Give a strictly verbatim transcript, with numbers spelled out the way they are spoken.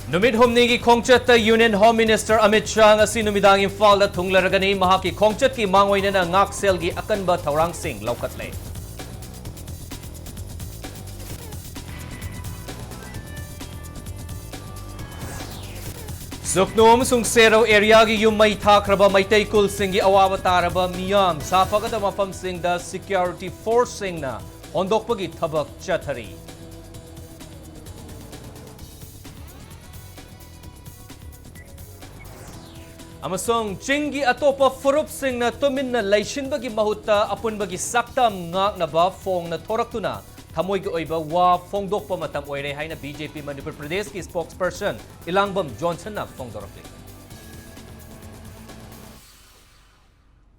ꯅꯨꯃꯤꯠ ꯍꯨꯝꯅꯤꯒꯤ ꯈꯣꯡꯆꯠꯇ Union Home Minister Amit Shah ꯉꯁꯤ ꯅꯨꯃꯤꯗꯥꯡ ꯏꯝꯐꯥꯜꯗ ꯊꯨꯡꯂꯔꯒꯅꯤ꯫ ꯃꯍꯥꯛꯀꯤ ꯈꯣꯡꯆꯠꯀꯤ ꯃꯥꯡꯑꯣꯏꯅꯅ ꯉꯥꯛꯁꯦꯜꯒꯤ ꯑꯀꯟꯕ ꯊꯧꯔꯥꯡꯁꯤꯡ ꯂꯧꯈꯠꯂꯦ꯫ ꯁꯨꯛꯅꯨ ꯑꯃꯁꯨꯡ ꯁꯦꯔꯧ ꯑꯦꯔꯤꯌꯥꯒꯤ ꯌꯨꯝ ꯃꯩ ꯊꯥꯈ꯭ꯔꯕ ꯃꯩꯇꯩ ꯈꯨꯜꯁꯤꯡꯒꯤ ꯑꯋꯥꯕ ꯇꯥꯔꯕ ꯃꯤꯌꯥꯝ ꯁꯥꯐꯒꯗꯕ ꯃꯐꯝꯁꯤꯡꯗ ꯁꯤꯀ꯭ꯌꯨꯔꯤꯇꯤ ꯐꯣꯔꯁꯁꯤꯡꯅ ꯍꯣꯟꯗꯣꯛꯄꯒꯤ ꯊꯕꯛ ꯆꯠꯊꯔꯤ꯫ ꯑꯃꯁꯨꯡ ꯆꯤꯡꯒꯤ ꯑꯇꯣꯞꯄ ꯐꯨꯔꯨꯞꯁꯤꯡꯅ ꯇꯨꯃꯤꯟꯅ ꯂꯩꯁꯤꯟꯕꯒꯤ ꯃꯍꯨꯠꯇ ꯑꯄꯨꯟꯕꯒꯤ ꯁꯛꯇꯝ ꯉꯥꯛꯅꯕ ꯐꯣꯡꯅ ꯊꯣꯔꯛꯇꯨꯅ ꯊꯃꯣꯏꯒꯤ ꯑꯣꯏꯕ ꯋꯥ ꯐꯣꯡꯗꯣꯛꯄ ꯃꯇꯝ ꯑꯣꯏꯔꯦ ꯍꯥꯏꯅ ꯕꯤ ꯖꯦ ꯄꯤ ꯃꯅꯤꯄꯨꯔ ꯄ꯭ꯔꯗꯦꯁꯀꯤ ꯁ꯭ꯄꯣꯛꯁꯄꯔꯁꯟ ꯏꯂꯥꯡꯕꯝ ꯖꯣꯟꯁꯟꯅ ꯐꯣꯡꯗꯣꯔꯛꯂꯤ꯫